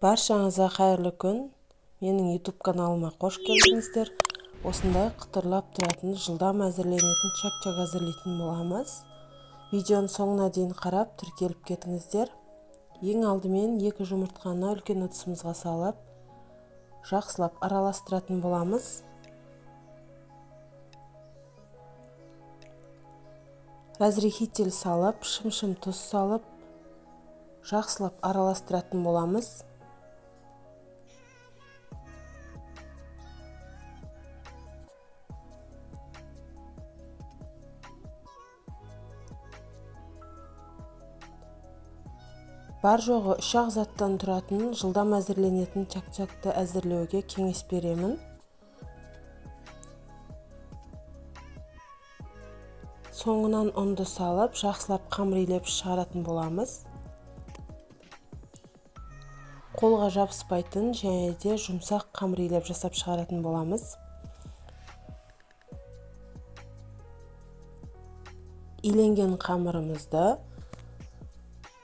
Баршаңызға қайырлы күн. Менің YouTube каналыма қош келдіңіздер. Осындай қытырлап тұратын, жылдам әзірленетін чак-чак әзірлейтін боламыз. Видеоның соңына дейін қарап, тіркеліп кетіңіздер. Ең алдымен 2 жұмыртқаны үлкен ыдысымызға салып, жақсылап араластыратын боламыз. Разрыхитель салып, шым-шым тұз салып, жақсылап араластыратын боламыз. Бар жоғы 3-ақ заттан тұратын, жылдам әзірленетін чак-чакты әзірлеуге кеңес беремін. Соңынан ұнды салып, жақсылап қамыр илеп шығаратын боламыз. Қолға жабыспайтын және де жұмсақ қамыр илеп жасап шығаратын боламыз. Иленген қамырымызды,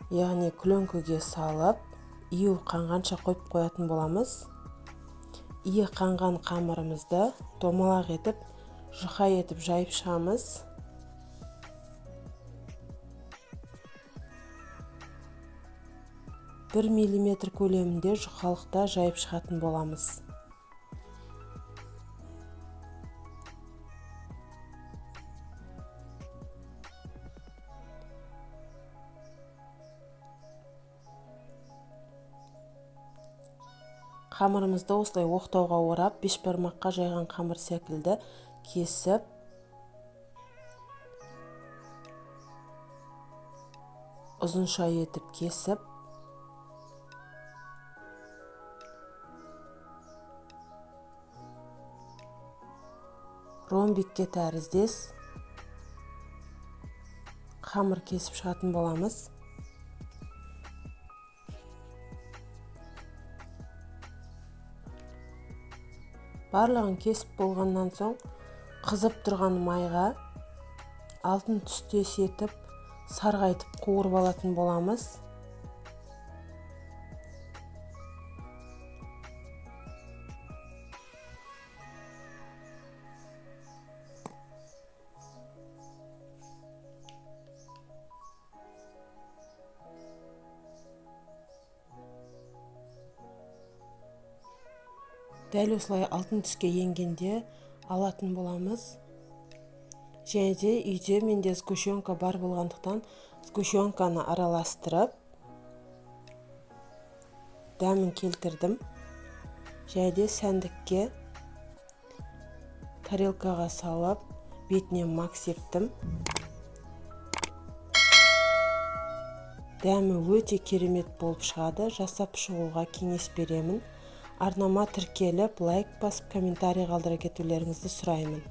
яғни күліңкіге салып, ию қанғанша қойып қоятын боламыз. Иі қанған қамырымызды домалақ етіп, жұқа етіп жайып шығамыз. 1 миллиметр көлемінде жұқалықта жайып шығатын боламыз. Қамырымызды осылай оқтауға орап, 5 бармаққа жайған қамыр секілді кесіп, ұзынша етіп кесіп, ромбикке тәріздес қамыр кесіп шығатын боламыз. Барлығын кесіп болғаннан соң қызып тұрған майға алтын түстес етіп, сарғайтып қуырып алатын боламыз. Дәл осылай алтын түске енгенде алатын боламыз. Және де үйде менде сгущенка бар болғандықтан сгущенканы араластырып дәмін келтірдім. Және де сәндікке тарелкаға салып бетіне мак септім. Дәмі өте керемет болып шығады. Жасап шығуға кеңес беремін. Арнама тіркеліп, лайк басып, комментарий қалдыра кетулеріңізді сұраймын.